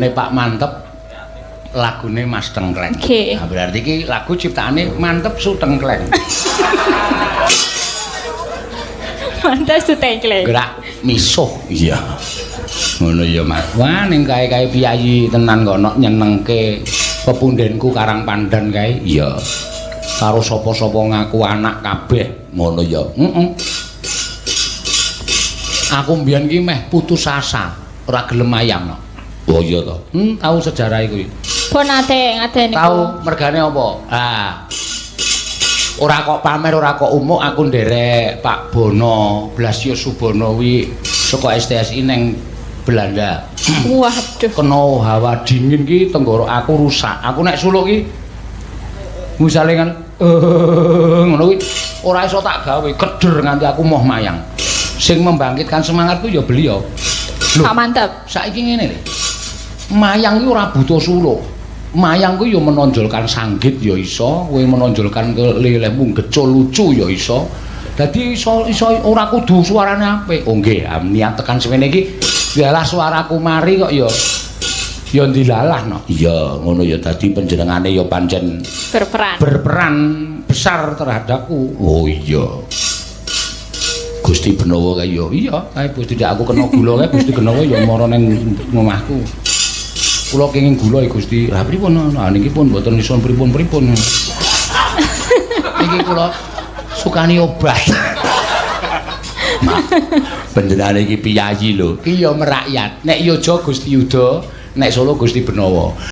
Nadane Pak Manteb, lagune Mas Tengkleng. Oke. Nah, berarti iki lagu ciptaane Manteb Sutengkleng. Mantep Sutengkleng. Gerak misuh. Iya. Ngono ya, Mas. Wah, ning kae-kae piyayi tenan kono nyenengke pepundenku Karang Pandan kae. Iya. Karo sapa-sapa ngaku anak kabeh. Ngono ya. Heeh. Aku mbiyen ki meh putus asa, ora gelem mayang no. Oh iya to. Tahu sejarah iku. Pun nate ngaten niku. Tahu mergane apa? Ah. Ora kok pamer, ora kok umuk, aku nderek Pak Bono, Blasius Subono kuwi saka STSI neng Belanda. Waduh. Kena hawa dingin ki tenggorok aku rusak. Aku nek suluk ki misale kan ngono kuwi ora iso tak gawe, keder nganti aku moh mayang. Sing membangkitkan semangatku ya beliau. Lho, Pak Manteb. Saiki ngene lho. Mayang ki ora butuh suluk. Mayang kuwi ya menonjolkan sanggit ya iso, kowe menonjolkan kelelehmu gecul lucu ya iso. Dadi iso iso ora kudu suarane apik. Oh nggih, ah, niat tekan semene iki dialah suaraku mari kok ya ya ndilalah no. Iya, ngono ya, dadi panjenengane ya pancen berperan. Berperan besar terhadapku. Oh iya. Gusti Benowo kae ya. Iya, kae Gusti, tidak aku kena gula kae Gusti Benowo ya mara ning omahku. Kula kenging gula ya Gusti. Lah pripun? Lah niki pun mboten iso pripun-pripun. Niki kula sukani obat. Mak, panjenengane iki piyayi lho. Ki ya merakyat. Nek Yojo Gusti Yuda, nek Solo Gusti Benowo.